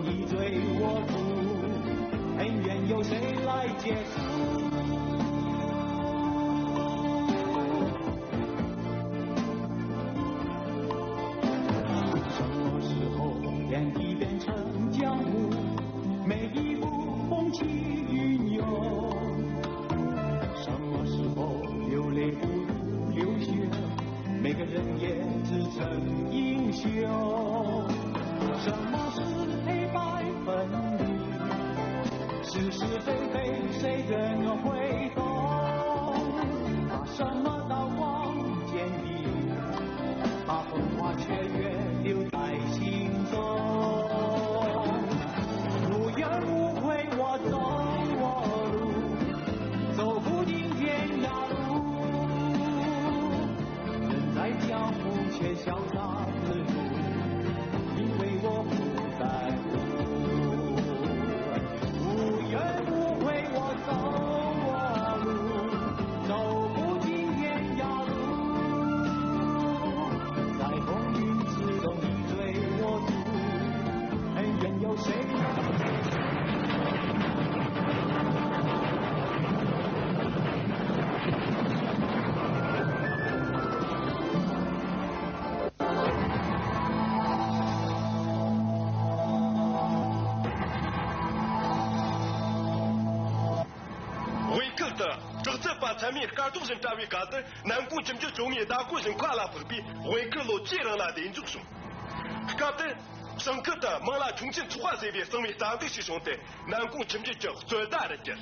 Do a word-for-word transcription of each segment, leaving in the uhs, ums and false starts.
你对我住，恩怨由谁来结束？什么时候天地变成江湖？每一步风起云涌。什么时候流泪不如流血？每个人也自称英雄。什么是黑白分明？是是非非谁人会懂？把什么刀光剑影？把风花雪月留在心中。无怨无悔我走我路，走不尽天涯路。人在江湖却潇洒自如，因为我不在乎。无怨无悔我走我路，走不尽天涯路。在风云之中你对我住，恩怨由谁来？དབུས་ཁུལ་དུ་དྲག་རྩལ་པ་ཚད་མའི་སྐར་ཐོག་བཞིན་བཀྲ་བའི་སྐབས་དེར། ནན་ཀོང་ཁྱིམ་རྒྱུད་ཇོ་མོའི་བདག་པོ་བཞིན་མཁའ་ལ་འཕགས་པའི་དབུས་ཁུལ་ལོ་བཅུའི་རིང་ལ་གདན་འཛུགས་བྱུང་། སྐབས་དེར་བྱང་ཁུལ་དུ་མང་ལ་ཁྱུང་ཆེན་ཚོགས་པ་ཟེར་བའི་གཙང་མའི་རྩ་འཛུགས་ཤིག་བྱུང་སྟེ། ནན་ཀོང་ཁྱིམ་རྒྱུད་ཀྱི་རྩོད་ཟླ་རུ་གྱུར།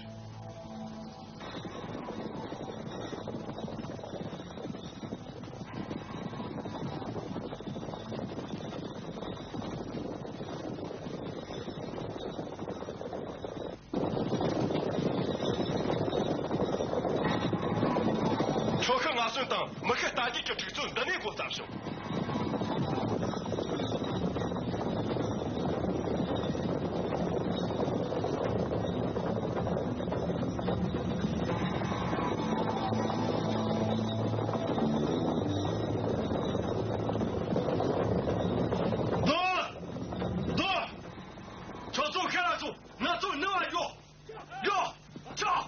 ཁྲོ་ཤ་ང་གསོན་དང་མི་ཤི་རྟ་རྒྱུག་གི་འཁྲུག་རྩོད་འདི་ནས་འགོ་བརྩམས་བྱུང་། སྡོད། སྡོད། ཁྱོད་ཚོ་ཤི་ར་ཆོག་ང་ཚོ་ནུབ་བ་ཡོད། ཡོད། ཆོག་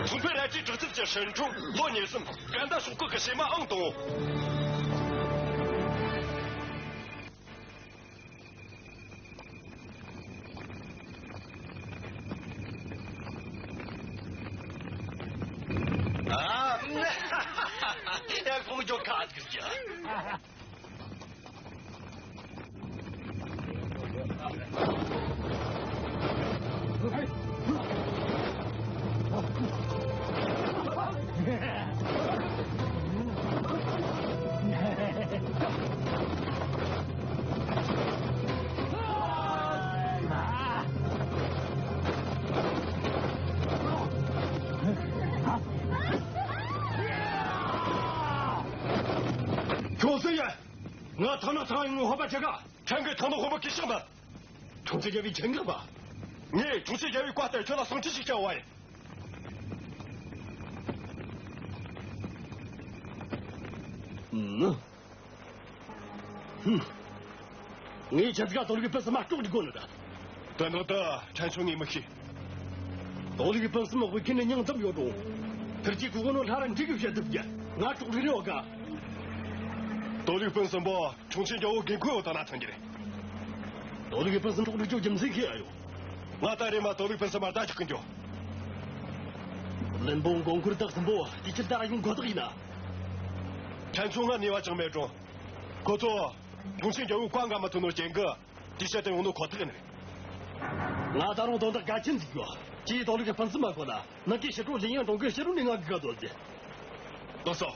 ཐུང་ཕུ་རལ་གྲིའི་དྲག་རྩལ་གྱི་སྲིད་འཕྲོང་ལོ་ཉེར་གསུམ། སྐད་མདའ་ཤོག་གུ་གི་ཕྱེ་མ་ཨང་དང་པོ། ཨ། ཡ། ཁོང་ཇོ་ཁ་ཟིག་ཡ། ཁྱོད་སུ་ཡིན། ང་ཐང་ནག་ཐང་ཡིན། ངོ་ཧོ་པ་ཆེ་ག་ཕྲན་གྱི་ཐང་ནག་ཧོ་པ་གི་ཤང་དང་། ཁྱོད་ཚོ་རྒྱལ་བའི་ཆེད་མངགས་པ། ངས་ཁྱོད་ཚོ་རྒྱལ་བའི་བཀའ་ལྟར་ཁྱོད་ལ་སྲུང་བརྩི་ཞིག་བྱ་བ་ཡིན། ཨུམ། ཧུམ། ངས་ཁྱེད་ཀ་དོ་ལི་གི་སྤུན་གསུམ་མ་དཀྲོག་འདི་དགོ་ནི་ད། དོན་དག་དེ་ཕྲན་ཚོ་ངས་མི་ཤེས། དོ་ལི་གི་སྤུན་གསུམ་མ་དབུས་ཁུལ་ནས་མྱིང་ཙམ་ཡོད་རུང་། ཐུར་གྱིས་ཁོ་གོ་ནོ་ལྷ་ར་འགྲིག་གི་བཤད་ཐུབ་རྒྱུ། ང་གྲོགས་རིག་རེ་བ་ག། དོ་ལུགས་སྤུན་གསུམ་པོ་ཁྱུང་ཆེན་རྒྱལ་པོའི་དགོས་མཁོ་ཡོད་དང་ན་ཐོན་གྱི་རེད། དོ་ལུགས་སྤུན་གསུམ་གྲོགས་རིག་རྒྱུ་རྒྱུ་མཚན་ཁི་ཡ་ཡོད། ང་ད་རེས་མ་དོ་ལུགས་སྤུན་གསུམ་མར་ད་ཅིག་གི་འགྱོ། བློན་པོ་མགོན་སྐོར་བདག་གསུམ་པོ་དེ་ཁྱེད་ད་ར་ཡོང་དགོས་དག་ཡིན་ན། ཕན་ཚུན་ང་ནུས་པ་ཅང་མེད་རུང་། ཁོ་ཚོ་ཁྱུང་ཆེན་རྒྱལ་པོའི་བཀའ་འགལ་མ་ཐུབ་ནོ་རྐྱེན་གི། དེ་བཤད་དེ་ཡོང་ནོ་ཁོ་ཐག་ཡིན་རེད། ང་ད་རུང་དོན་དག་གལ་ཆེན་ཟིག་ཡོད། ཁྱེད་ཡིས་དོ་ལུགས་ཀྱི་སྤུན་གསུམ་མ་གོ་ན་ནག་གི་ཕྱི་དྲོ་ལིན་ཡང་གྲོང་གི་ཕྱི་རུ་ནས་ང་གི་ག་དོ་ཟེ། ལགས་སོ།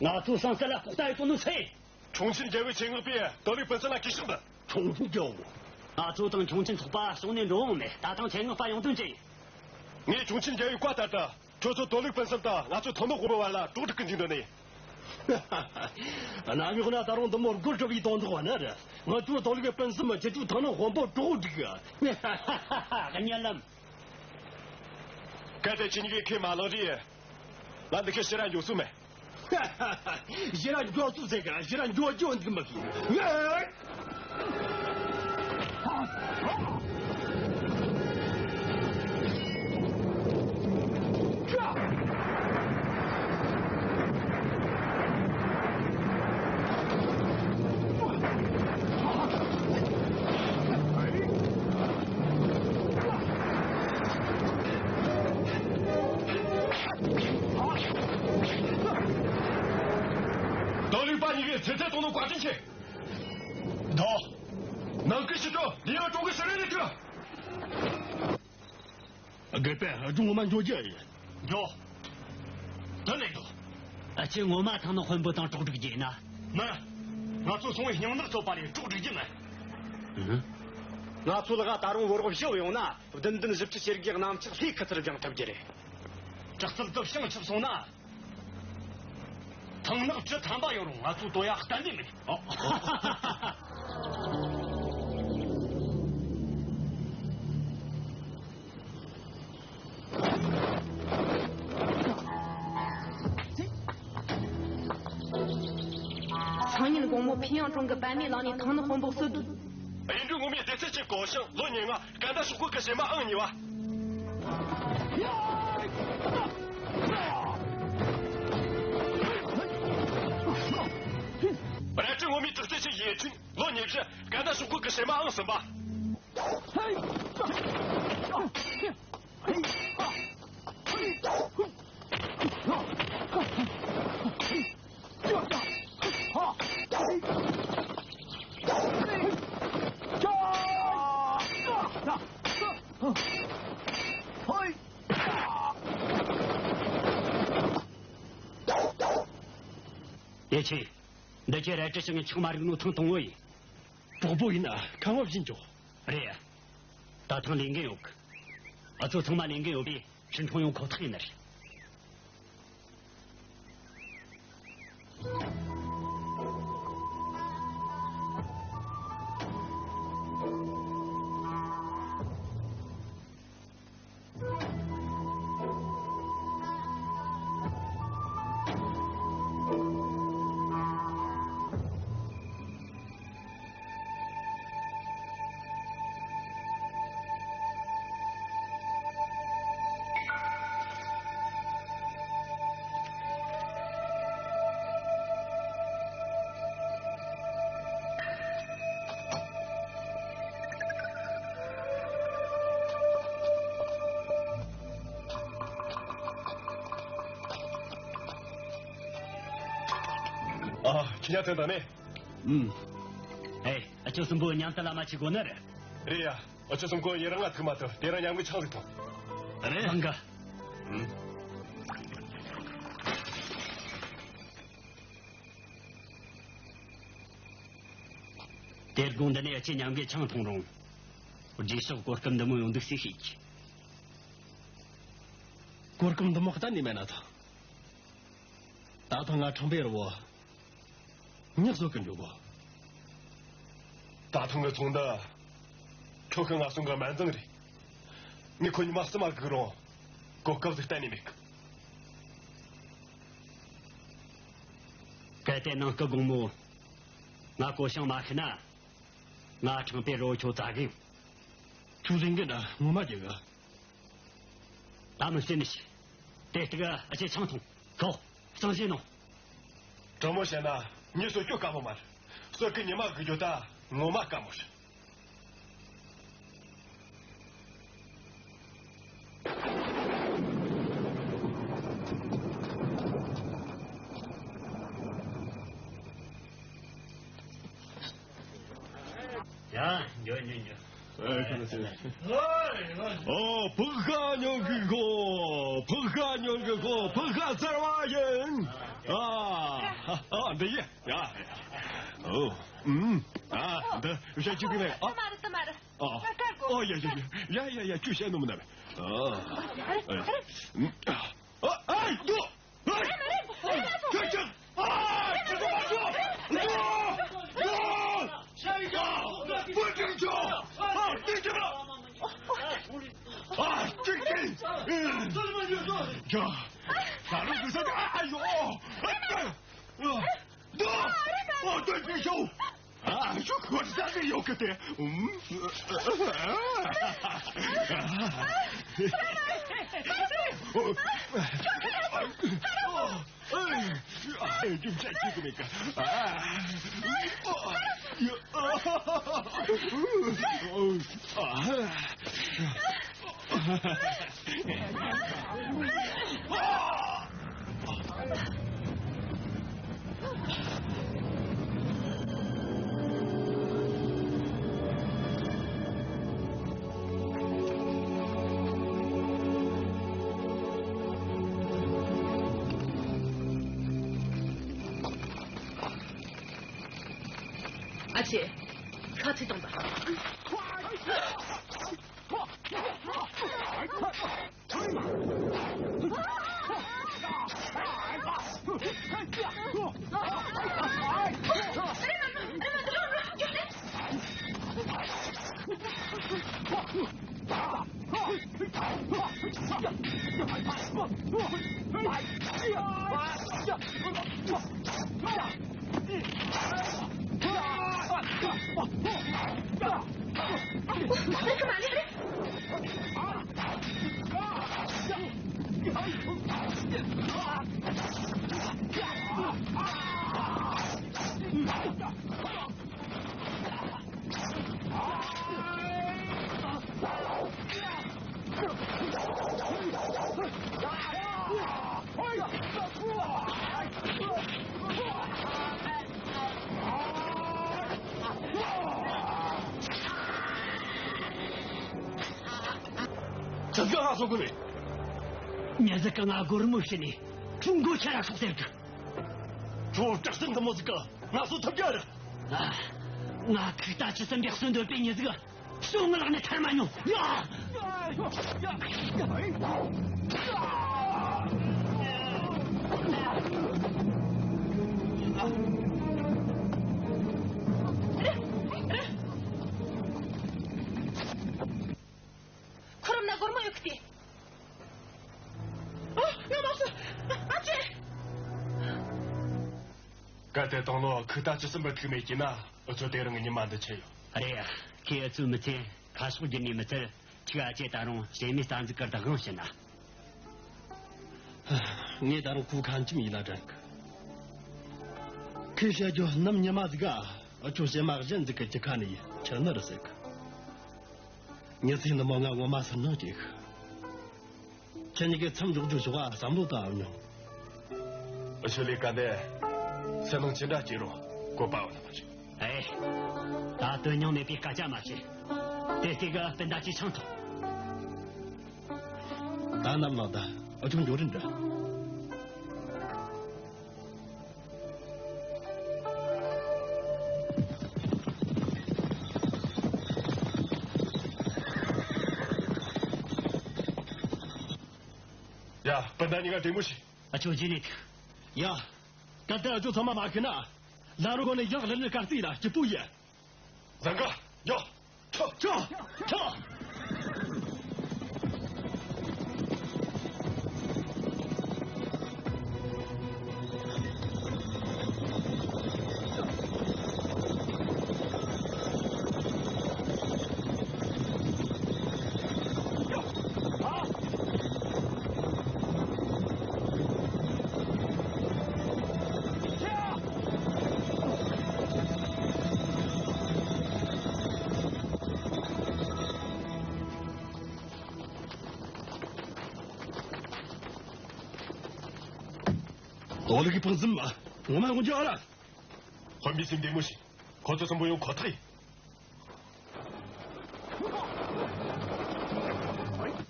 ང་ཚོ་ཟངས་གསེབ་ལ་ལྐོག་ལྟ་ཡོད་དོ་ནོ་ཚེ། ཁྱུང་ཆེན་རྒྱལ་པོའི་ཆེད་མངགས་པས་དོ་ལུགས་སྤུན་གསུམ་ལ་གུས་ཕྱག་འབུལ། ཁྱུང་ཆེན་རྒྱལ་པོ། ང་ཚོ་དང་ཁྱུང་ཆེན་ཚོགས་པ་བྱུང་ནས་འགྲོ་འོང་མེད། ད་ཐེངས་ཆེད་མངགས་པ་ཡོང་དོན་ཅི་ཡིན། ངས་ཁྱུང་ཆེན་རྒྱལ་པོའི་བཀའ་ལྟར་དུ། ཁྱོད་ཚོ་དོ་ལུགས་སྤུན་གསུམ་དང་ང་ཚོ་ཐང་ནག་དཔོན་པོ་བར་ལ་གྲོགས་སྒྲིག་གི་འཇུག་འདོད་ནི། གནམ་འོག་ན་ད་རུང་འདི་མོ་སྒོར་གྲུབ་པའི་དོན་དག་བ་ན་རེད། ང་ཚོ་དོ་ལུགས་སྤུན་གསུམ་ཁྱེད་ཚོའི་ཐང་ནག་དཔོན་པོ་གྲོགས་སྒྲིག་གི། གཉན་ལམ། གལ་ཏེ་ཁྱེད་གཉིས་ཀས་ཁས་མ་བླངས་རེད། ང་འདི་ཁའི་ཕྱིར་ར་འགྱོ་སྲོལ་མེད། ཕྱིར་ར་འགྱོ་སྲོལ་ཟེར་ག་ཕྱིར་ར་འགྱོ་རྒྱུ་འདུག་མ་གི། དོ་ལུགས་པ་གཉིས་ཀས་ཚེ་ཚད་གཏོང་ནོ་བཀའ་དྲིན་ཆེ། ད། ནང་ཁུལ་ཕྱི་དྲོ་ལིང་ཡང་གྲོང་གི་ཕྱི་རོལ་ནས་ཁྲིད། དགོས་པས་སྒྲུང་ངོ་མ་འགྱོ་རྒྱུ་ཡིན། འགྱོ། དོན་མེད་འགྱོ། ཨ་ཅེ་ངོ་མ་ཐང་ནག་དཔོན་པོ་དང་གྲོགས་སྒྲིག་རྒྱུ་ཡིན་ན། མིན། ང་ཚོ་སོང་བའི་སྙིང་ནག་ཚོ་པ་རེད། གྲོགས་སྒྲིག་རྒྱུ་མིན། ཨང་། ང་ཚོ་ལ་ག་ད་རུང་བོར་བ་བཞི་ཡོང་ན་བདུན་བདུན་བཞི་བཅུ་ཞེ་བརྒྱད་གནམ་ལྕགས་ལྷའི་ཁུ་ཚུར་བཞེངས་ཐུབ་རྒྱུ་རེད། དྲག་རྩལ་དུ་བྱང་ཆུབ་སོང་ན། ཐང་ནག་བཅུ་ཐམ་པ་ཡོང་རུང་ང་ཚོ་དོ་ཡ་གཏན་ནས་མིན། ཨོ། སང་ཉིན་དགོང་མོ་ཕིན་ཡང་གྲོང་གི་པད་མའི་ལམ་ནས་ཐང་ནག་དཔོན་པོ་གསོད་དགོས། གཡུ་འབྲུག་ངོ་མས་སྡེ་ཚན་གཅིག་བསྐོས་ཤིང་ལོ་ཉེར་ལྔ། སྐད་འདར་ཤོག་གུ་གི་བྱེ་མ་ཨང་གཉིས་པ། རལ་གྲི་ངོ་མའི་དྲག་རྩལ་ཆེ་ཡེ་ཆུན་ལོ་ཉེར་བཞི། སྐད་འདར་ཤོག་གུ་གི་བྱེ་མ་ཨང་གསུམ་པ། ཡེ་ཆུན། འདི་ཁྱེད་རལ་གྲི་ཞིང་ཆག་མ་རིག་ནོ་ཐེངས་དང་པོ་ཡིན། གྲོགས་པོ་ཡིན་ན་ཁ་བ་བཞིན་འཇོག་རེད། ད་ཐེངས་ལས་འགན་ཡོད་གི། ཨ་ཚོ་ཚང་མ་ལས་འགན་ཡོད་པས་ཕྱིར་འཐེན་ཡོང་ཁོ་ཐག་ཡིན་ནི་རེད། ཨ། ཁྱེད་ཉག་ཐོན་དང་ནི། ཨུམ། ཨེ། ཨ་ཅོ་གསུམ་པོ་མཉམ་དུ་ལ་མ་ཆི་གོ་ནི་རེད། རེད་ཡ། ཨ་ཅོ་གསུམ་པོ་ཡི་རང་ང་ཐུག་མ་ཐུབ། དེ་རང་མཉམ་གི་ཆང་ཟིག་འཐུང་། རེད། ལང་ག། ཨུམ། དེ་དགོང་འདི་ནས་ཨ་ཅེ་མཉམ་གི་ཆང་འཐུང་རུང་། རྗེས་ཕྱོགས་གོ་སྐབས་འདི་མོ་ཡོང་འདུག་སེ་ཤེས་ཀྱི། གོ་སྐབས་འདི་མོ་གཏན་ནས་མེད་ན་ཐང་། ད་ཐང་ང་ཁྲང་པའི་རི་བོ་ཉག་བཟོ་གི་འཇུག་གོ། ད་ཐང་གི་ཚོང་འདི་ཁྱོད་ཁ་ང་སོང་གི་སྨན་རྫོང་རེད། ངས་ཁོ་ཉི་མ་སུ་མ་གུག་རུང་གོ་སྐབས་ཟིག་གཏན་ནས་མེད་གི། གལ་ཏེ་ནང་སྐུ་དགོང་མོ་ང་གོ་ཤང་མ་ཤི་ན། ང་ཁྲང་པའི་རི་བོ་ཁྱོད་བཙལ་གི་ཡོང་། ཁྱོད་རིང་གི་འདྲ་ངོ་མ་རྒྱལ་གི། ད་མི་སེམས་ཤི། དེ་སྟེགས་ཨ་ཅེ་ཆང་འཐུང་། ཁོ་གཙང་བཞེས་ནོ། དྲང་མོ་བཤད་ན་ངས་གསོད་རྒྱུ་དཀའ་མོ་མ་རེད། གསོད་གི་ཉི་མ་སྒུག་རྒྱུ་ད་ངོ་མ་དཀའ་མོ་རེད། ཡ། འགྱོ་འགྱོ་འགྱོ། ཨོ། ཕུ་ཧ་ཉོ་གི་གོ། ཕུ་ཧ་ཉོ་གི་གོ། ཕུ་ཧ་ཟེར་བ་ཡིན། ཨ། ཨ། འདི་ཡིན། ཡ། ཨོ། ཨུམ། ཨ། འདི་བཤད་རྒྱུ་གི་མེད། ཨ། དེ་མ་རེད། དེ་མ་རེད། ཨ། ང་དཀར་གོ། ཨོ། ཡ་ཡ་ཡ་ཡ་ཡ། ཁྱོད་བཤད་ནོ་མིན་ན། ཨ། ཨ། ཨ། ཨུམ། ཨ། ཨ། ཨ། འདུག། ཨ། ཁྱོད་ཁོ་ཟ་གི་ཡོད་གི་དེ། ཨུམ། ཨ། ཨ། ཨ། ཨ། ཨ། ཨ། ཨ། ཨ་ཅེ། ཤ་ཚིག་བཏང་པ། ཆི་ཟིག་ག་ང་སོ་གི་རེད། མྱི་ཟིག་གིས་ང་སྒོར་མོ་བྱིན་ནས་ཀྲུང་གོ་ཁྱེར་ར་ཤོག་ཟེར་གི། ཁྱོད་སྐྲག་སེམས་འདི་མོ་ཟིག་གིས་ང་སོ་ཐུབ་རྒྱུ་རེད། ང་ཁུག་རྟ་ཆུ་གསུམ་པའི་གསོན་འདོད་པའི་མྱི་ཟིག་ག་སོ་ངའི་ལག་ནས་ཐར་མ་མྱོང་། ཡ། ཁོ་རང་ན་སྒོར་མོ་ཡོད་གི་དེ། ཨ། ང་མ་སོ། ཨ་ཅེ། གལ་ཏེ་དང་ལོ་ཁུག་རྟ་ཆུ་གསུམ་པ་ཐུག་མེད་ཀྱི་ན། འུ་ཚོ་དེ་རིང་གི་ཉི་མ་འདི་ཆད་ཡོད། རེད། ཁོས་འུ་ཚོའི་མི་ཚེ་ཁ་ཕྱོགས་བསྒྱུར་ནས་མི་ཚད། ཁྱོས་ཨ་ཅེ་ད་རུང་བྱེ་མའི་རྩ་འཛུགས་ཀྱི་བདག་དབང་བྱིན་ན། ངས་ད་རུང་ཁོའི་ཁ་མཆུ་ཡིད་ལ་དྲན་གི། ཁོས་བཤད་རྒྱུ་ནམ་ཉི་མ་ཟིག་ག་འུ་ཆོ་བྱེ་མ་གཞན་ཟིག་གི་རྒྱུ་ཁ་ནས་ཁྱེར་ནི་རེད་ཟེར་གི། མྱི་ཚེ་འདི་མོ་ང་ངོ་མ་སུན་སྣང་སྐྱེ་གི། ཁྱེད་གཉིས་ཀས་མཚམས་འཇོག་རྒྱུ་ཞོག་ཨ། བསམ་བློ་བཏང་ཨ་མྱོང་། འུ་ཆོ་ལས་ཀ་འདི་སུན་སྣང་ཅི་འདྲ་སྐྱེ་རུང་བཀོད་པ་འོ་ན་མ་རེད། ཨེ། ད་དོན་སྙིང་མེད་པའི་སྐད་ཆ་མ་བཤད། དེ་སྟེགས་གི་སྤུན་ཟླ་ཅིག་ཆང་འཐུང་། ད་ནམ་ལངས། ད་འུ་ཆོ་འགྱོ་རན་འདྲ། ཡ། སྤུན་ཟླ་གཉིས་ཀ་བདེ་མོ་བྱོས། ཨ་ཅོ་རྗེས་ནས་ཐུག་ཡ། ད་ལྟ་ཨ་ཅོ་ཚང་མ་མ་ཤི་ན། ལ་རོ་གོ་ནས་ཡང་ལ་ནི་དཀར་རྩིས་ལ་སྐྱིད་པོ་ཡིན། ཟང་ག་ཡོ། ཁྲོ། ཁྲོ། ཁྲོ། ཏོ་ལི་གི་སྤུན་གསུམ། ངོ་མ་ངོ་འཇོག་ཨ་ར། དཔོན་པོའི་སེམས་བདེ་མོ་བྱོས། ཁོ་ཚོ་གསུམ་པོ་ཡོང་ཁོ་ཐག་ཡིན།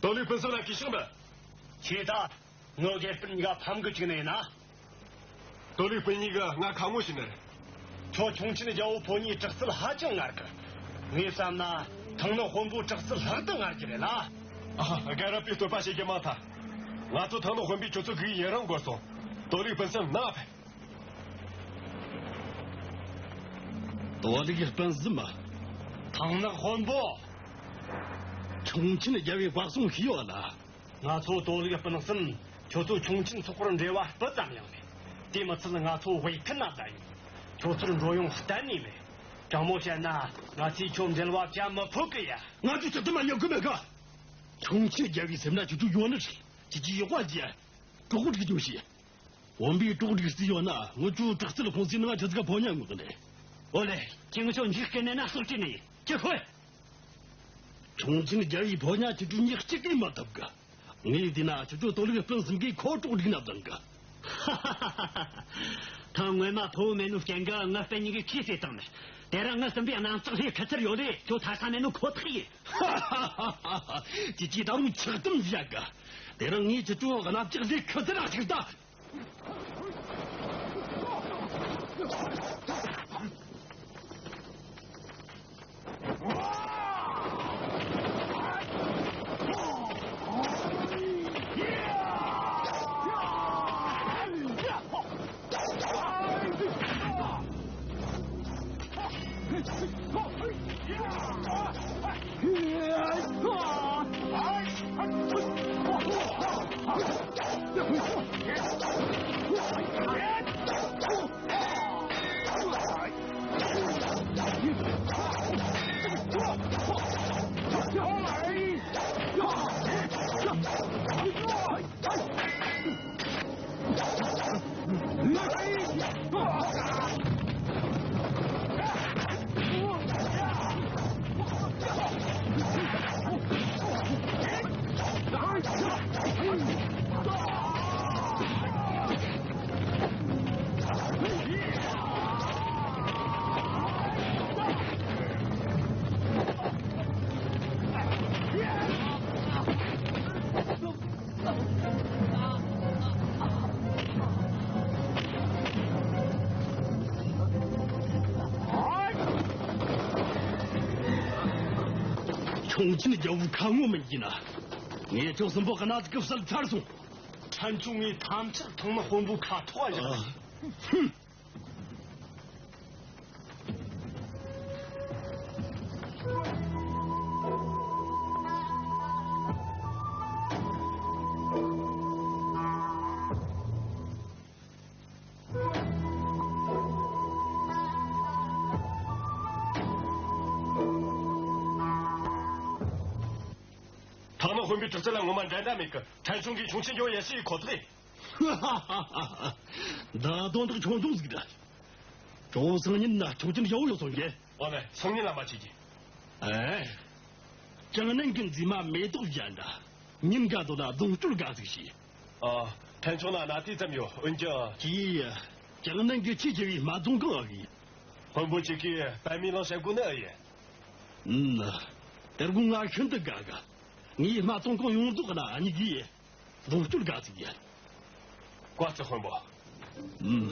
ཏོ་ལི་སྤུན་གསུམ་ལ་གུས་ཕྱག་འབུལ། ཁྱེད་ད། ངའི་དགེ་སྤུན་གཉིས་ཀ་ཕམ་གི་བཅུག་ནས་ཡིན་ན། ཏོ་ལི་སྤུན་གཉིས་ཀ་ང་ཁ་ངོ་བྱས་ནི་རེད། ཁྱོད་ཁྱུང་ཆེན་རྒྱལ་པོ་ཕོ་ཉའི་དྲག་རྩལ་ཧ་ཅང་ངར་གི། ངས་བསམ་ན་ཐང་ནག་དཔོན་པོ་དྲག་རྩལ་ལྷག་ཏུ་ངར་གི་རེད་ལ། ཨ། རྒན་རབས་པའི་བསྟོད་པ་བྱེད་རྒྱུ་མང་ཐལ། ང་ཚོ་ཐང་ནག་དཔོན་པོས་ཁྱོད་ཚོ་སྒུག་ཡུན་རིང་འགོར་སོང་། ཏོ་ལི་སྤུན་གསུམ་ནང་ཕེབས། ཏོ་ལི་གི་སྤུན་གསུམ། ཐང་ནག་དཔོན་པོ། ཁྱུང་ཆེན་རྒྱལ་པོའི་བཀའ་གསུང་ཞུས་ཡོད་ལ། ང་ཚོ་ཏོ་ལི་གི་སྤུན་གསུམ། ཁྱོད་ཚོ་ཁྱུང་ཆེན་ཚོགས་པར་འབྲེལ་བ་སྤུ་ཙམ་ཡང་མེད། དེ་མི་ཚད་ང་ཚོ་དབུས་ཁུལ་ན་བསྡད་ཡོད། ཁྱོད་ཚོར་འགྲོ་ཡོང་གཏན་ནས་མེད། དྲང་མོ་བཤད་ན་ང་ཚོས་ཁྱོད་འབྲེལ་བ་བྱ་མི་ཕོད་གི་ཡ། ང་ཚོས་ཁྱོད་དུ་མ་ཉོ་གི་མེད་གི། ཁྱུང་ཆེན་རྒྱལ་པོའི་སེམས་ན་ཁྱོད་ཚོ་ཡོད་ནི་རེད། ཁྱེད་ཀྱིས་ཡག་པ་བྱས། གྲོགས་སྒྲིག་རྒྱུ་བྱས། དཔོན་པོས་གྲོགས་སྒྲིག་རྩིས་ཡོད་ན། ངོ་ཅོ་དྲག་རྩལ་ཁོང་ཚོའི་ནང་ཆི་ཟིག་ག་ཕོ་ཉ་ངོ་གི་ནས། ཨོ་ལེ། ཁྱེད་ངོ་ཅོ་འཇིགས་སྐད་ནས་ན་སྲོག་བྲལ་ནས་ཡིན། ཁྱེད་ཁོ། ཁྱུང་ཆེན་རྒྱལ་པོའི་ཕོ་ཉ་ཁྱེད་ཚོས་ཉག་གཅིག་གིས་མི་ཐུབ་གི། ངས་བལྟས་ན་ཁྱེད་ཚོ་ཏོ་ལི་གི་སྤུན་གསུམ་གིས་ཁོ་གྲོགས་སྒྲིག་ན་བཏང་གི། ཐང་སྔོན་མ་ཕོ་བོ་མེད་ནོ་རྐྱེན་གིས་ངའི་སྤུན་གཉིས་ཀས་ཁྱོད་བསད་བཏང་ནི། དེ་རིང་ངའི་གསུམ་པོའི་གནམ་ལྕགས་ལྷའི་ཁུ་ཚུར་ཡོད་དེ་ཁྱོད་ཐར་ས་མེད་ནོ་ཁོ་ཐག་ཡིན། ཁྱེད་ཀྱིས་ད་རུང་ཆགས་གཏམ་བཤད་གི། དེ་རིང་ངས་ཁྱེད་ཚོ་གནམ་ལྕགས་ལྷའི་ཁུ་ཚུར་ལ་གཅིག་ལྟ། ཁྱུང་ཆེན་རྒྱལ་པོ་ཁ་ངོ་མིན་གྱི་ན། ངས་ཁྱོད་གསུམ་པོ་གནའ་གི་བསད་ཚར་སོང་། ཕྲན་ཆུང་ངས་ཐམས་ཅད་ཐང་ནག་དཔོན་པོའི་ཁ་ཐོག་བཞག་ཨ། ཧུམ། ཐང་ནག་དཔོན་པོའི་དྲག་རྩལ་ལ་ངོ་མ་འགྲན་ཟླ་མེད་གི། ཕྲན་ཆུང་གིས་ཁྱུང་ཆེན་ཡོང་ཡ་ཤི་ཡི་ཁོ་ཐག་ཡིན། འདི་དོན་དག་ཆུང་ཆུང་ཟིག་རེད། ཇོ་བོ་སང་ཉིན་ན་ཁྱུང་ཆེན་ཡོང་ཡོང་སོང་གི། འོ་ན་སང་ཉིན་ལ་མ་བྱེད་ཀྱི། ཨེ། ཅང་ནན་གྱི་མཛེས་མ་མེ་ཏོག་གཞན་འདྲ། ཉིན་འགའ་དོ་ན་རྫོང་སྐྱོར་དགའ་ཟིག་བྱས། ཨ། ཕྲན་ཆུང་ན་ན་དེ་ཙམ་ཡོད། འོན་ཀྱང་། ཀྱིས། ཅང་ནན་གྱི་ཆེས་ཆེ་བའི་རྨ་རྫོང་གང་ཨ་གི། དཔོན་པོ་ཁྱེད་ཀྱིས་པད་མའི་གླིང་བཤད་དགོས་ནི་ཨེ་ཡིན། ཨུམ། དེ་རུ་ང་ཤིན་ཏུ་དགའ་གི། ངའི་རྨ་ཙོང་ཁང་ཡོངས་རྫོགས་ལ་ཨ་ནི་གིས་རྫོང་སྐྱོར་དགའ་ཟིག་ཡིན། བཀའ་སྩལ་དཔོན་པོ། ཨུམ།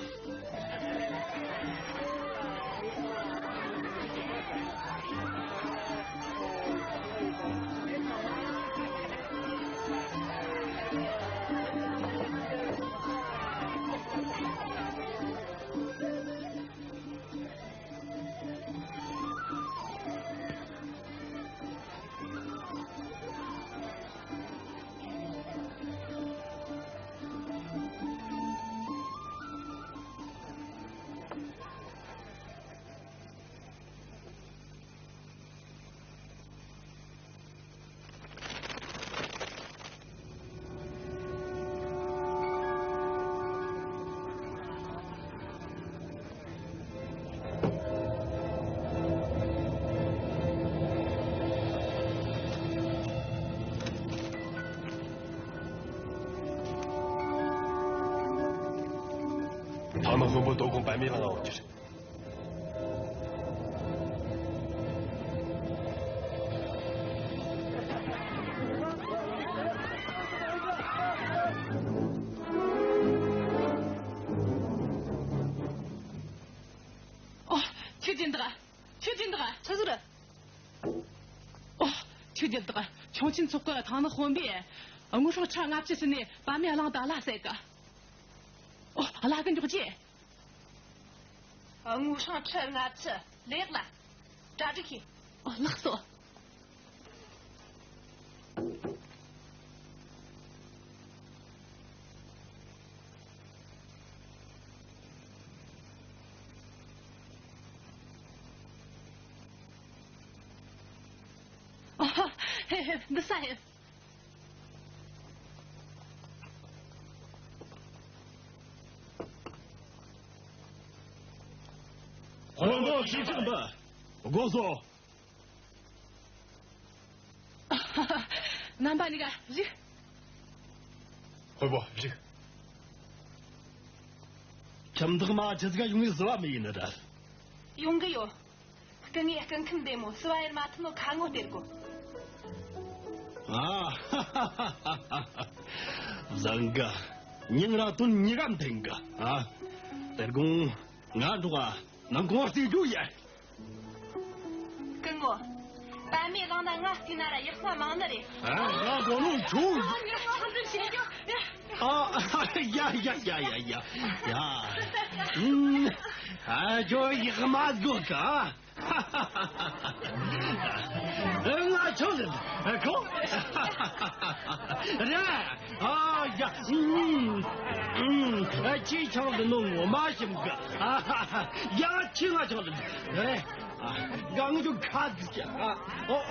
མི་དཔོན་པོ་དོ་དགོང་པད་མའི་གླིང་ང་འོང་རྒྱུ་རེད། ཨོ། ཁྱོད་ཀྱིན་འདུག་ཁྱོད་ཀྱིན་འདུག་ཆི་ཟིག་རེད། ཨོ། ཁྱོད་ཀྱིན་འདུག་ཁྱུང་ཆེན་ཚོགས་གི་ཐང་ནག་དཔོན་པོས་དངུལ་སྲང་ཁྲི་ལྔ་བཅུ་ཟིན་ནས་པད་མའི་གླིང་དུ་གླ་བསད་གི། ཨོ། གླ་གི་འཇོག་རྒྱུ། དངུལ་སྲང་ཁྲི་ལྔ་བཅུ་ལེགས་ལ། གྲ་སྒྲིག་བྱོས། ཨོ། ལགས་སོ། ཨ། ཧེ་ཧེ། འདི་ས་ཡིན། དཔོན་པོ་ཞིག་ཆགས་འདི་དགོངས་སོ། རྣམ་པ་གཉིས་ཀ་བཞུགས། དཔོན་པོ་བཞུགས། ཁྱིམ་བདག་མ་ཇི་ཟིག་ཡོང་ངེས་བཟི་བ་མི་ཡིན་ནི་རེད། ཡོང་གི་ཡོད། སྐུ་ངོས་སྐུ་ཁམས་བདེ་མོ་བསུ་བ་ཡེད་མ་ཐུབ་ནོ་ཁ་ངོ་སྟེར་གོ། ཨ། བཟང་གི། ཉིན་ར་དོན་གཉིས་ཀ་འཐེན་གི། ཨ། དེ་དགོང་ང་འགྲོ་ག་ནང་གོང་རྩེ་རྒྱུ་ཡ། སྐུ་ངོ། པད་མའི་གླིང་ན་ང་བལྟས་ན་ར་ཡག་ས་མང་ནི་རེད། ཨ། ང་གོ་ནོ་ཁྱོད། ཨ། ཡ་ཡ་ཡ་ཡ་ཡ། ཡ། ཨ། ཁྱོད་ཡག་མ་དགོས་ག། ང་ཆོག་ལེ། ཁོ། རེད། ཨ་ཡ། ཨུམ། ཨུམ། ཨ། ཅི་ཆང་འདི་ནོ་ངོ་མ་ཞིམ་གི། ཨ། ཡ། ཅི་ང་ཆོག་ལེ། རེད། ཨ། གང་ངུ་ཁ་ཟིག་ཨ། ཨོ།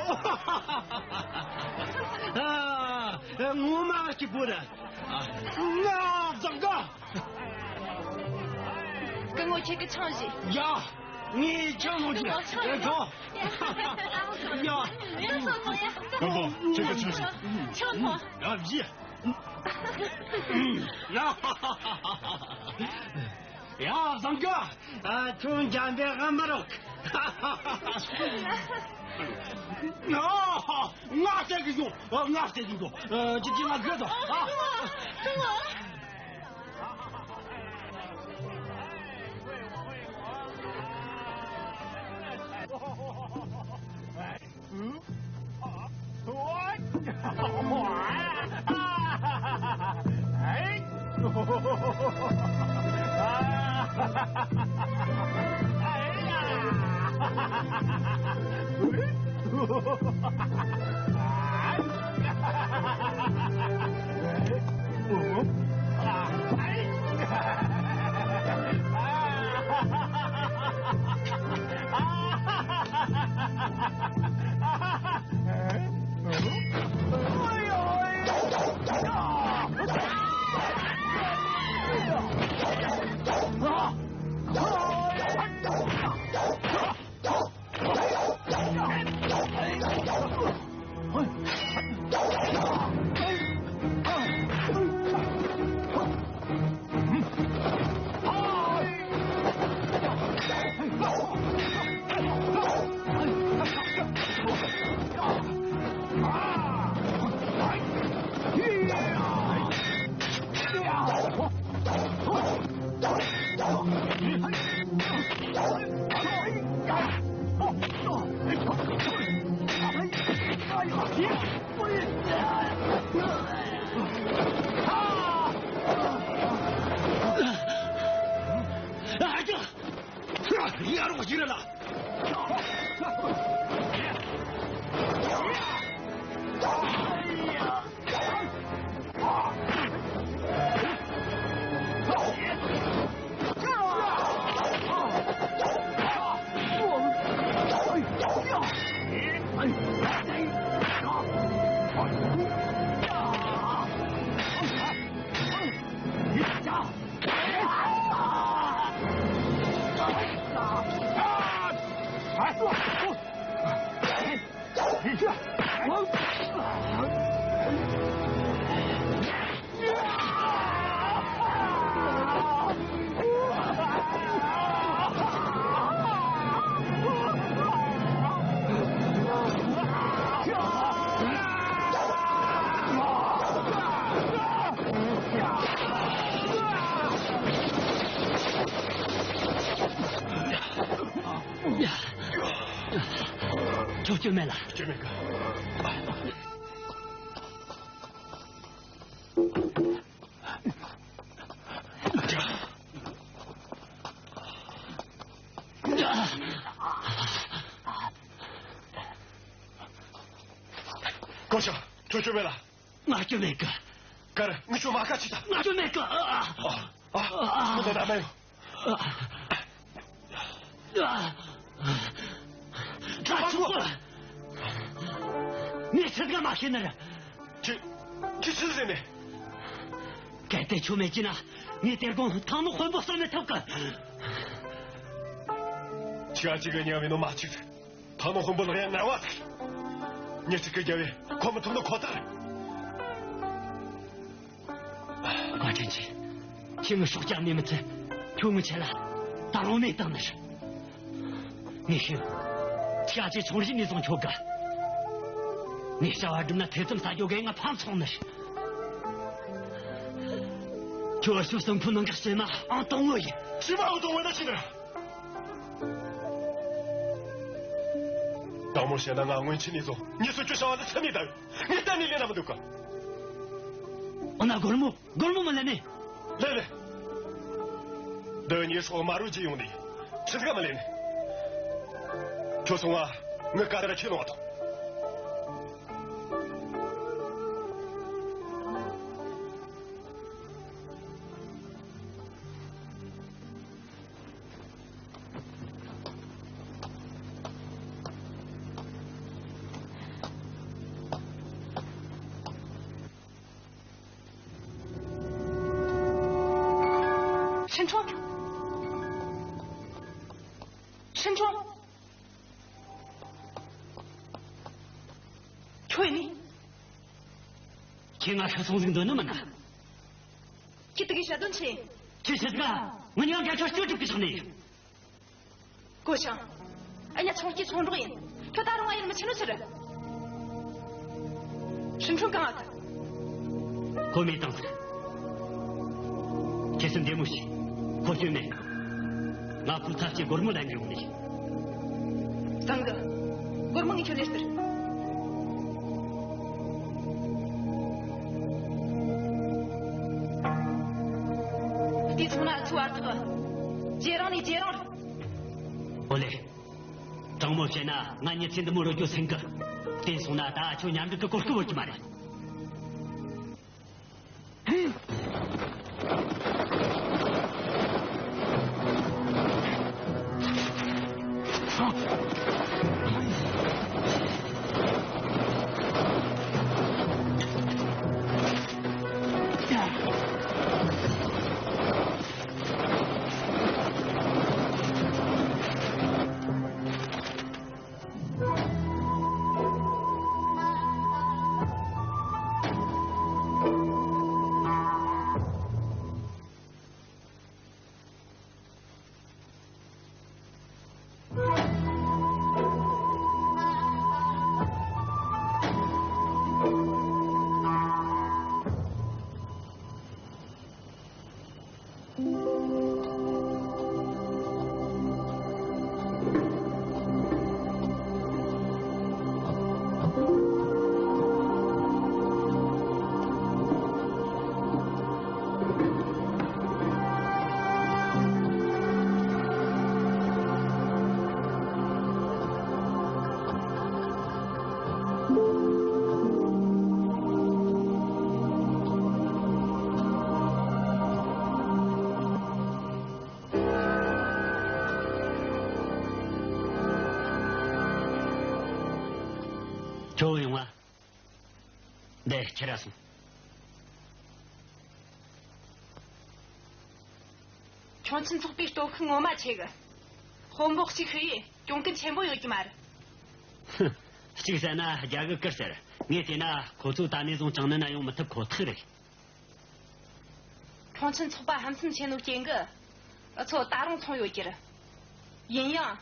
ཨ། ངོ་མ་སྐྱིད་པོ་རེད། ཨ། ང་བཟང་གི། སྐུ་ངོ་ཁྱེད་ཀྱི་ཆང་བཞེས། ཡ། ངས་ཆང་ལོངས་ཀྱི། སྐུ་ངོ་ཆང་ཨེ་ཁོ། ཡ། ཡ། སྐུ་ངོ་ཁྱེད་ཀྱི་ཆང་བཞེས། ཆང་འཐུང་། ཡ། བཞེས། ཡ། བཟང་གི། ཨ། ཁྱོད་འཇམ་པའི་ཨ་མ་རོག་ང་ང་བསད་གི་ཡོང་། ང་བསད་གི་ཡོང་། ཨ། ཅི་ཅི་ང་གི་དོ། ཨ། ཁྱོད་སྐྱོན་མེད་ལ། སྐྱོན་མེད་གི། ཀོ་ཞང་། ཁྱོད་སྐྱོན་མེད་ལ། ང་སྐྱོན་མེད་གི། ཀར། ངས་ཁྱོད་མ་ཁ་ཆི་ད། ང་སྐྱོན་མེད་གི། ཨ། ཨ། ཨ། ཨ། ཁྱོད་ད་ན་མ་ཡོང་། ད་ཆོག་གི། ངས་ཆི་ཟིག་མ་ཤེས་ནི་རེད། ཁྱོད། ཁྱོད་ཆི་ཟེར་ནས། གལ་ཏེ་ཁྱོད་མེད་ཀྱིན་ན། ངས་དེ་དགོང་ཐང་ནག་དཔོན་པོ་གསོད་མི་ཐུབ་གི། ཁྱོད་ཅིག་གི་ཉམས་ཡིན་ནོ་མ་ཅིག་ཐང་ནག་དཔོན་པོ་ལག་ཡ་ངར་བ་ཟིག་ཉི་ཚིག་གི་རྒྱལ་བས་ཁོ་མི་ཐུབ་ནོ་ཁོ་ཐག་རེད། བཀའ་དྲིན་ཆེ། ཁྱེད་ངའི་སྲོག་སྐྱབས་ནས་མི་ཚད། ཁྱོད་ངའི་ཆེད་ལ་ད་རུང་གནས་བཏང་ནི་རེད། ངས་ཤེས། ཁྱེད་ཀྱི་ཆུང་རིགས་ནས་བཟུང་ཁྱོད་དགའ། ངས་བྱ་བ་བསྒྲུབས་ན་ཐེ་ཚོམ་ཟ་རྒྱུ་གི་ང་ཕམ་སོང་ནི་རེད། ཁྱོད་ཨ་ཤོད་སྲིན་པོའི་ནང་གི་བྱེ་མ་ཨང་དང་བོ་ཡིན། བྱེ་མ་ཨང་དང་བོ་ན་ཅི་ན། དང་མོ་བཤད་ན་ང་སྔོན་ཆད་ནས་བཟུང་ངས་སུ་ཁྱོད་བྱ་བ་ལ་ཚད་ནས་ད། ངས་གཏན་ནས་ལེན་ན་མི་འདུག་ག་འོ་ན་སྒོར་མོ། སྒོར་མོ་མི་ལེན་ནི། ལེན་ལེན། འདི་ཉེ་སྲོག་དམར་རོ་གྱིས་ཡོང་ནི། ཆི་ཟིག་མི་ལེན་ནི། ཁྱོད་སོང་ང་ངའི་ཀ་དེ་ར་ཁྱེར་ལོང་ཐོངས། ཧྲིན་ཁྲོང་། ཧྲིན་ཁྲོང་། ཁྱོད་ཡིན་ནི། ཁྱེད་ང་ཤི་སོང་ཟིག་འདོད་ནི་མིན་ན། ཁྱེད་དེ་གའི་བཤད་དོན་ཆི། ཁྱེད་ཆི་ཟིག་ག་ངུ་ཉག་ག་ཁྱོད་སྐྱོ་སྒྲུབ་གི་ཆགས་ནི། ཀོ་ཞང་། ཨ་ཉ་ཆུང་སྐྱེས་ཆུང་འབྲོག་ཡིན། ཁྱོད་ད་རུང་ང་ཡིན་མི་ཆི་ནོ་ཟེར། ཧྲིན་ཁྲོང་གང་ཨ་ཁ། ཁོ་མེད་དང་ཟེར། ཁྱེད་སེམས་བདེ་མོ་བྱོས། ཁོ་སྐྱོན་མེད། ང་ཁོའི་ཚབ་བྱས་སྒོར་མོ་ལེན་གི་ཡོང་ནི། བཟང་གི། སྒོར་མོ་ངས་ཁྱོད་ལེན་སྟེར། དེ་སོང་ན་ཚུར་བར་ཐག་ཇེ་རིང་ནས་ཇེ་རིང་རེད། ཨོ་ལེ། དྲང་མོ་བཤད་ན་ང་མྱི་ཚེ་འདི་མོ་རོལ་རྒྱུ་སེམས་གི། དེ་སོང་ན་ད་ཁྱོད་མཉམ་འབྲེལ་གི་གོ་སྐབས་ཡོད་ཀྱི་མ་རེད། ཁྱོད་ཡོང་ང་། འདི་ཁྱེར་ར་སོང་། ཁྱོད་ཚོའི་ཚོགས་པའི་སྟོབས་ཤུགས་ངོ་མ་ཆེ་གི། དཔོན་པོ་གཅིག་ཤི་ཡས་གྱོང་གུན་ཆེན་པོ་ཡོད་ཀྱི་མ་རེད། ཧུ། གཅིག་ཟེར་ན་རྒྱ་གི་ཀིར་ཟེར། ངས་བལྟས་ན་ཁོ་ཚོ་ད་ནས་བཟུང་ཅང་ནན་ན་ཡོང་མི་ཐུབ་ཁོ་ཐག་རེད། ཁྱོད་ཚོའི་ཚོགས་པ་ཧམ་སེམས་ཆེ་ནོ་རྐྱེན་གི། འུ་ཚོ་ད་རུང་ཚོང་ཡོད་ཀྱི་རེད། ཡིན་ཡང་།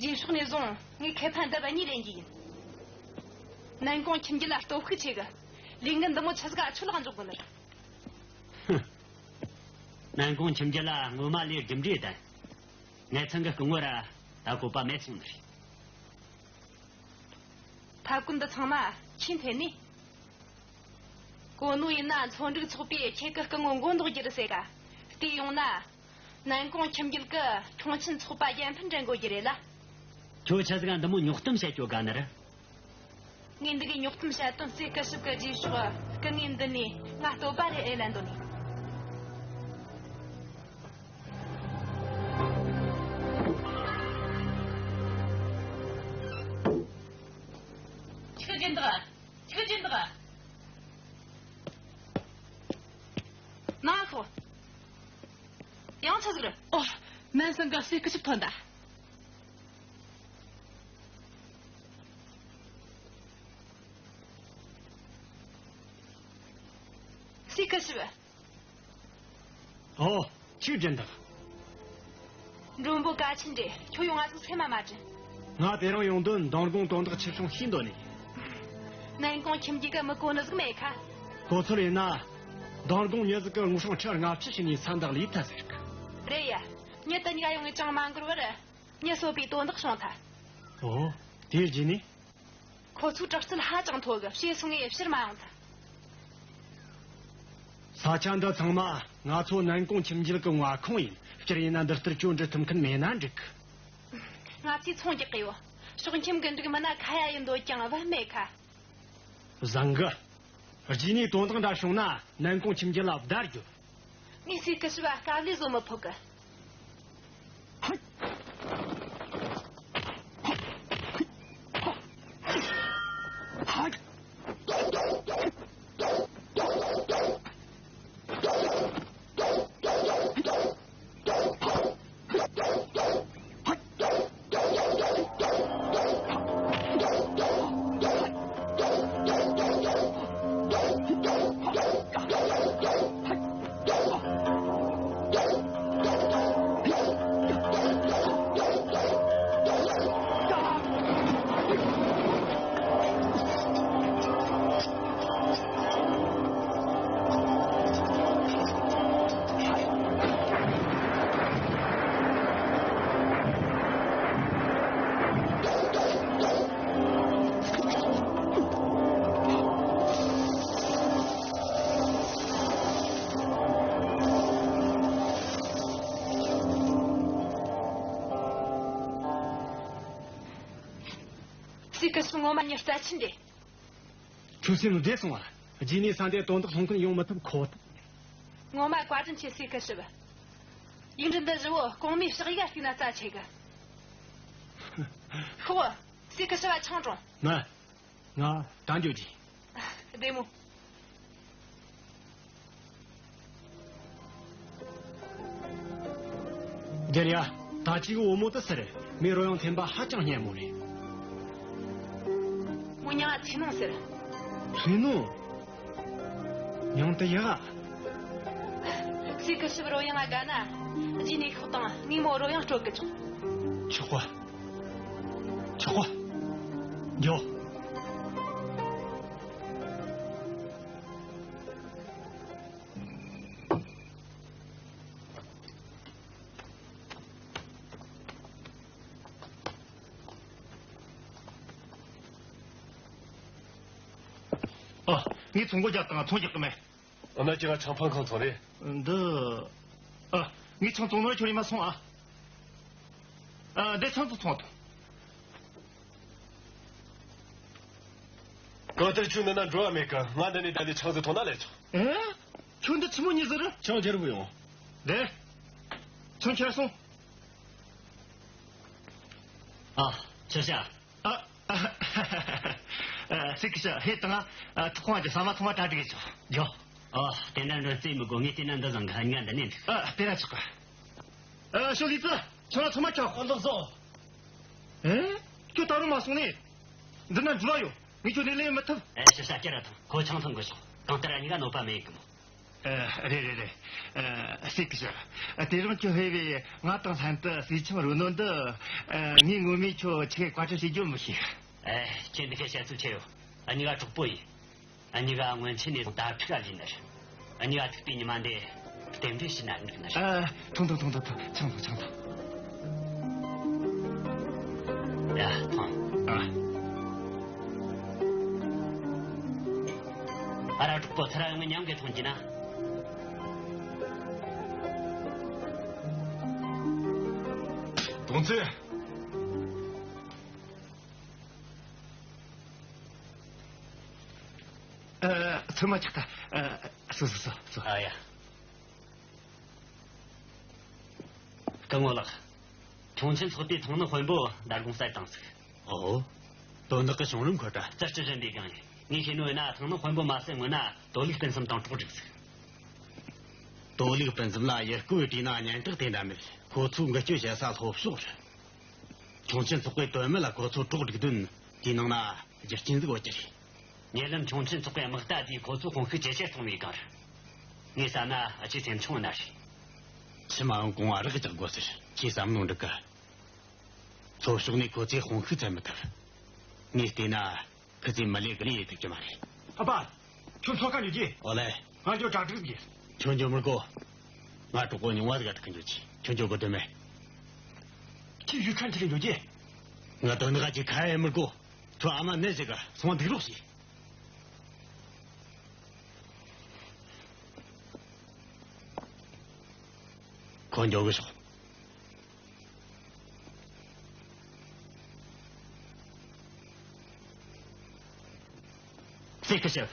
རྗེས་ཕྱོགས་ནས་བཟུང་ངས་ཁེ་ཕན་ལྡབ་གཉིས་ལེན་རྒྱུ་ཡིན། ནན་ཀོང་ཁྱིམ་རྒྱུད་ལ་སྟོབས་ཤུགས་ཆེ་གི། ལས་འགན་འདི་མོ་ཆི་ཟིག་ག་ཁྱོད་ལག་འཇོག་དགོས་ནི་རེད། ཧུ། ནན་ཀོང་ཁྱིམ་རྒྱུད་ལ་ངོ་མ་ལས་རྒྱུ་འབྲས་ལྡན། ངའི་ཚང་གི་སྐུ་ངོ་ར་ད་བཀོད་པ་མེད་སོང་ནི་རེད། ཐབས་བཀོད་འདི་ཚང་མ་ཁྱོས་འཐེན་ནི། གོ་ནོ་ཡིན་ན་ཚོང་འགྲིག་ཚོགས་པས་ཁྱེད་ཀྱི་སྐུ་ངོ་མགོ་འདོགས་རྒྱུ་རེད་ཟེར་ག། དེ་ཡོང་ན། ནན་ཀོང་ཁྱིམ་རྒྱུད་ཀྱི་ཁྱུང་ཆེན་ཚོགས་པ་རྒྱལ་ཕམ་འདྲེན་དགོས་རྒྱུ་རེད་ལ། ཁྱོད་ཆི་ཟིག་ག་འདི་མོ་རྙོག་གཏམ་བཤད་རྒྱུ་དགའ་ནི་རེད། ངས་འདི་གའི་རྙོག་གཏམ་བཤད་དོན་རྩེ་སྐུ་ཞབས་ཀྱི་རྗེས་ཕྱོགས་སྐུ་ངོ་འདི་ནས་ང་བསྟོད་པ་རེ་ཨེ་ལེན་འདོད་ནི། ཆི་གི་སྦྱིན་བདག་ཆི་གི་སྦྱིན་བདག་ན་ཁོ། ཡང་ཆི་ཟིག་རེད། ཨོ། ནན་སང་ག་རྩེ་སྐུ་ཞབས་ཐོན་ད། རྩེ་སྐུ་ཞབས། ཨོ། ཆི་གི་སྦྱིན་བདག་མགྲོན་པོ་གལ་ཆེན་རེད། ཁྱོད་ཡོང་ང་ཟིག་སེམས་མ་མ་དྲན། ང་དེ་རིང་ཡོང་དོན་མདང་དགོང་དོན་དག་ཆེ་ཆུང་ཤེས་འདོད་ནི། ནན་ཀོང་ཁྱིམ་རྒྱུད་ཀྱི་མི་གོ་ནི་ཟིག་མེད་ཁ། གོ་ཚོད་ཡིན་ན། མདང་དགོང་མྱི་ཟིག་གིས་ངོ་སྲུང་ཁྲི་ལྔ་བཅུ་ཞིག་ནས་ས་འདག་ལས་ཐལ་ཟེར་གི། རེད་ཡ། མྱི་དེ་གཉིས་ཀ་ཡོང་ངས་ཅང་མ་འགོར་བར། མྱི་གསོད་པའི་དོན་དག་བྱུང་ཐལ། ཨོ། དེའི་རྗེས་ནས། ཁོ་ཚོའི་དྲག་རྩལ་ཧ་ཅང་མཐོ་གི། བྱས་སོང་ངས་ཕྱིར་མ་ཡོང་ཐལ། ས་ཆ་འདི་ཚང་མ་ང་ཚོ་ནན་ཀོང་ཁྱིམ་རྒྱུད་ཀྱི་མངའ་ཁོངས་ཡིན། སྤྱིར་ཡིན་ན་འདི་ལྟར་གྱོད་འདྲི་ཐུབ་མཁན་མེད་ན་འགྲིག་གི། ང་ཚོས་ཚོང་རྒྱག་གི་ཡོད། ཕྱོགས་ཁྱིམ་གི་འགྲིག་མིན་ན་ཁ་ཡ་ཡིན་འདོད་ཀྱང་བབ་མེད་ཁ། བཟང་གི། རྗེས་ནས་དོན་དག་འདྲ་བྱུང་ན་ནན་ཀོང་ཁྱིམ་རྒྱུད་ལ་བརྡ་རྒྱོབ། ངས་རྩེ་སྐུ་ཞབས་ལ་དཀའ་ལས་བཟོ་མི་ཕོད་གི། རྩེ་སྐུ་ཞབས་ངོ་མ་མྱི་རྩ་ཆེན་རེད། ཁྱོད་སེམས་བདེ་སོང་བ། རྗེས་ནས་ས་འདིར་དོན་དག་སློང་མཁན་ཡོང་མི་ཐུབ་ཁོ་ཐག་ངོ་མ་བཀའ་དྲིན་ཆེ། རྩེ་སྐུ་ཞབས། ཡིག་འབྲུ་འདི་བཞི་བོ་གོང་མའི་ཕྱག་ཡིག་བལྟས་ན་རྩ་ཆེ་གི། ཤོག་རྩེ་སྐུ་ཞབས་ཆང་འཐུང་། མ། ང་ད་འགྱོ་རྒྱུ། བདེ་མོ། རྒྱལ་ཡ། ད་ཅིག་བུ་མོ་དེ་ཟེར། མོའི་རོལ་དབྱངས་འཐེན་པ་ཧ་ཅང་སྙན་མོ་རེད། མོ་མྱིང་ང་ཚེ་ནོ་ཟེར། ཚེ་ནོ། མྱིང་དེ་ཡག་ག། རྩེ་སྐུ་ཞབས་རོལ་དབྱངས་ང་དགའ་ན། རྗེས་ནས་ཤོག་དང་ངས་མོ་རོལ་དབྱངས་དཀྲོལ་གི་ཆོག་ཆོག་གི། ཆོག་གི། འགྱོ། ཨ། ངས་ཚོང་སྒོ་བརྒྱབ་དང་ཚོང་རྒྱག་གི་མེད། འོ་ན་ཁྱེད་རང་ཆང་ཕང་ཁང་ཚོང་རེད། འདི། ཨ། ངས་ཆང་བཙོང་ནོར་ཁྱོད་རེ་མ་སོང་ཨ། ཨ། འདི་ཆང་ཚོ་ཚོང་དང་། གང་ལྟར་ཁྱོད་འདི་ན་འགྲོ་བ་མེད་ཀི། ང་འདི་ནས་བསྡད་ནས་ཆང་ཟིག་འཐུང་ན་ལས་ཆོག་ཨེ། ཁྱོད་འདི་ཆི་མོ་ཉིད་ཟིག་རེད། ཆང་རྒྱལ་པོ་ཡོང་། འདི། ཆང་ཁྱེར་སོང་། ཨ། ཆི་ཤ། ཨ། ཨ། ཨ། སྲིད་ཀྱི་ཤ་ཧེ་དང་། ཨ། ཐུག་ཁོང་གི་ས་མ་ཐོག་མ་གྲ་སྒྲིག་གི་ཆོག་འཇོག་ཨ། དེ་ན་འདྲ་རྩེ་མི་དགོས། ངས་དེ་ན་འདི་བཟང་གི། ཧ་ཉ་འདི་ནས་འདུག་ཨ། དེ་ན་ཆོག་གི། ཨ། ཞོ་ལི་ཙི། ཆང་ཚང་མ་ཁྱོད་ཁོ་ལོག་བཟོ། ཨེ། ཁྱོད་ད་རུང་མ་སོང་ནི། འདི་ན་འགྲུལ་བ་ཡོད། ངས་ཁྱོད་ནས་ལེན་མི་ཐུབ། ཨེ། ཤ་ཤ་ཀྱ་ར་ཐང་། ཁོ་ཆང་འཐུང་གི་ཤོག་གང་ལྟར་ཨ་ཉི་ག་གནོད་པ་མེད་གི་མོ། ཨ། རེད་རེད་རེད། ཨ། སྲིད་ཀྱི་ཤ། ཨ། དེ་རིང་ཁྱོད་ཕེབས་པས་ང་དང་ལྷན་དུ་སྲིད་ཁྱིམ་རོལ་ནོ་འདི། ཨ། ངས་ངོ་མས་ཁྱོད་ཆི་གི་བཀའ་དྲིན་ཤེས་རྒྱུ་མི་ཤེས། ཨེ། ཁྱེད་འདི་ག་བཤད་ཚུལ་ཆེ་ཡོད། ཨ་ཉི་ག་གྲོགས་པོ་ཡིན། ཨ་ཉི་ག་སྔོན་ཆད་ནས་དྭ་ཕྲུག་ག་ལུས་ནི་རེད། ཨ་ཉི་ག་ཐུག་པའི་ཉི་མ་འདི་རྟེན་འབྲེལ་ཞུས་ན་འགྲིག་ནི་རེད། ཨ། ཐུང་ཐུང་ཐུང་ཐུང་ཐུང་། ཆང་ཐུང་ཆང་ཐུང་། ཡ། ཐོངས། ཨ། ཨ་ར། གྲོགས་པོ་ཚུར་ར་ཡོང་ངས་མཉམ་གི་འཐུང་རྒྱུ་ན། ཏོང་ཙེ། ཨ། ཚོད་མ་ཆག་ཐལ། ཨ། སོ་སོ་སོ་སོ། ཨ་ཡ། སྐུ་ངོ་ལགས། ཁྱུང་ཆེན་ཚོགས་པའི་ཐང་ནག་དཔོན་པོ་མདང་དགོང་བསད་བཏང་ཟིག། ཨོ། དོན་དག་གི་བྱུང་རིམ་ཁོ་ད། ཙི་ཅི་རན་པའི་སྒང་ཡིན། ངས་ཤེས་ནོ་ཡིན་ན་ཐང་ནག་དཔོན་པོ་མ་བསད་སྔོན་ན་དོ་ལུག་སྤུན་གསུམ་དང་གྲོགས་བསྒྲིགས་ཟིག། དོ་ལུག་སྤུན་གསུམ་ལ་ཡུལ་སྐོར་བའི་གྲས་ན་སྙན་གྲགས་དེ་འདྲ་མེད། ཁོ་ཚོས་འགུལ་སྐྱོད་བྱེད་ས་ལྷོ་ཕྱོགས་རེད། ཁྱུང་ཆེན་ཚོགས་པའི་དོན་མེད་ལ་ཁོ་ཚོ་གྲོགས་སྒྲིག་དོན་དེའི་ནང་ན་རྒྱུ་རྐྱེན་ཟིག་ཡོད་རྒྱུ་རེད། ཉེ་ལམ་ཁྱུང་ཆེན་ཚོགས་པའི་དམག་རྟ་དེས་ཁོ་ཚོའི་དཔུང་ཤུགས་ཇེ་ཆེར་གཏོང་བའི་སྒང་རེད། ངས་བསམ་ན་ཨ་ཆེ་སེམས་ཆུང་ན་རེད། ཕྱི་མ་ཡང་གོང་བ་རག་རྒྱག་དགོས་ཟེར། ཁྱེད་བསམ་མནོ་འགྲིག་ག། ལྷོ་ཕྱོགས་ནས་ཁོ་ཚོས་དཔུང་ཤུགས་ཚད་མི་ཐུབ། ངས་བལྟས་ན་ཁི་ཚོས་མི་ལས་གི་ལས་ཡེད་ཐུབ་ཀྱི་མ་རེད། ཨ་ཕ། ཁྱོད་མཚོ་ཁ་འགྱོ་རྒྱུ། ཨོ་ལེ། ང་འགྱོ་གྲ་སྒྲིག་ཟིག། ཁྱོད་འགྱོ་མི་དགོས། ང་གྲོགས་པོ་ཉུང་བ་ཟིག་ག་ཐུག་གི་འགྱོ་རྒྱུ། ཁྱོད་འགྱོ་དགོས་དོན་མེད། ཁྱོས་ཡུལ་ཁ་འཁྱེར་འགྱོ་རྒྱུ། ང་དོན་དག་ཅིག་ཁ་ཡེ་མི་དགོས། ཁྱོད་ཨ་མ་ནད་ཟིག་ག་སོང་འདུག་རོགས་བྱོས། ཁོ་འགྱོ་གི་ཤོག། སེ་ཁི་ཤི།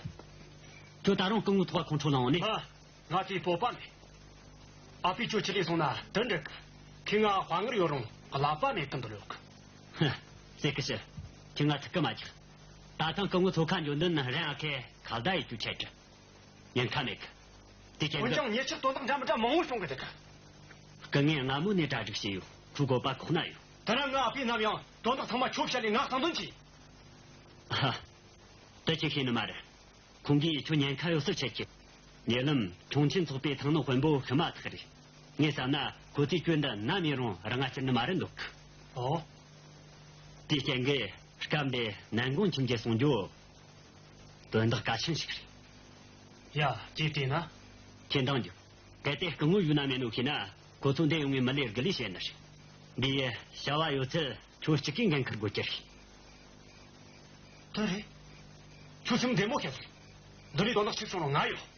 ཁྱོད་ད་རུང་སྐུ་ངོ་ཐོག་ཁོང་ཁྲོ་ལངས་ནས། ཨ། ང་དེའི་སྤོབས་པ་མེད། ཨ་ཕས་ཁྱོད་ཁྲིད་ལས་སོང་ན་དོན་འགྲིག་གི། ཁྱོས་ང་དཔའ་ངར་ཡོད་རུང་ཀླད་པ་མེད་གི་འདོད་ཡོད་གི། ཧ། སེ་ཁི་ཤི། ཁྱོས་ང་ཐུག་གི་མ་རྒྱག། ད་ཐེངས་སྐུ་ངོ་མཚོ་ཁ་འགྱོ་འདོད་ན་རན་ཨ་ཁེ་ཁ་བརྡ་ཡེད་རྒྱུའི་ཆེད་དུ། ཉེན་ཁ་མེད་གི། དེ་ཁྱེད་འོན་ཀྱང་ཉེ་ཆར་དོན་དག་འདྲ་མི་འདྲ་མང་བོ་བྱུང་གི་འདུག་གི། སྐུ་ངོས་སྔ་མོ་ནས་གྲ་སྒྲིག་བྱས་ཡོད། ཁོའི་བཀོད་པ་ཁོག་ན་ཡོད། དེ་ན་ངའི་ཨ་ཕས་ནམ་ཡང་དོན་དག་ཚང་མ་ཁྱོད་བཤད་ལས་ང་གཏོང་དོན་ཅི། ཧ། དེ་ཁྱོས་ཤེས་ནི་མ་རེད། ཁོང་གིས་ཁྱོད་ཉེན་ཁ་ཡོད་ཟེར་བཤད་ཀྱི། ཉེ་ལམ་ཁྱུང་ཆེན་ཚོགས་པའི་ཐང་ནག་དཔོན་པོ་ཤི་མ་ཐག་རེད། ངས་བསམ་ན་ཁོ་ཚོས་གྱོད་འདི་ནམ་ཡིན་རུང་རང་ང་སྐྱུར་ནི་མ་རེད་འདོད་གི། ཨོ། དེའི་རྐྱེན་གྱིས་སྐབས་འདིར་ནན་གུང་ཁྱིམ་རྒྱུད་སྲུང་རྒྱུ་དོན་དག་གལ་ཆེན་ཞིག་རེད། ཡ། ཅི་བལྟས་ན། ཁྱེད་འདང་རྒྱོབ། གལ་ཏེ་སྐུ་ངོ་ཡུལ་ན་མེད་ནོ་ཤེས་ན། ཁོ་ཚོ་འདིར་ཡོང་ངས་མི་ལས་དགུ་ལས་བྱེད་ནི་རེད། འདིའི་བྱ་བ་ཡོད་ཚད་ཁྱོད་གཅིག་གིས་འགན་འཁུར་དགོས་རྒྱུ་རེད། དེ་རེད། ཁྱོད་སེམས་བདེ་མོ་བྱས་སོང་། འདི་ནས་དོན་དག་ཆི་ཟིག་བྱུང་རུང་ང་ཡོད།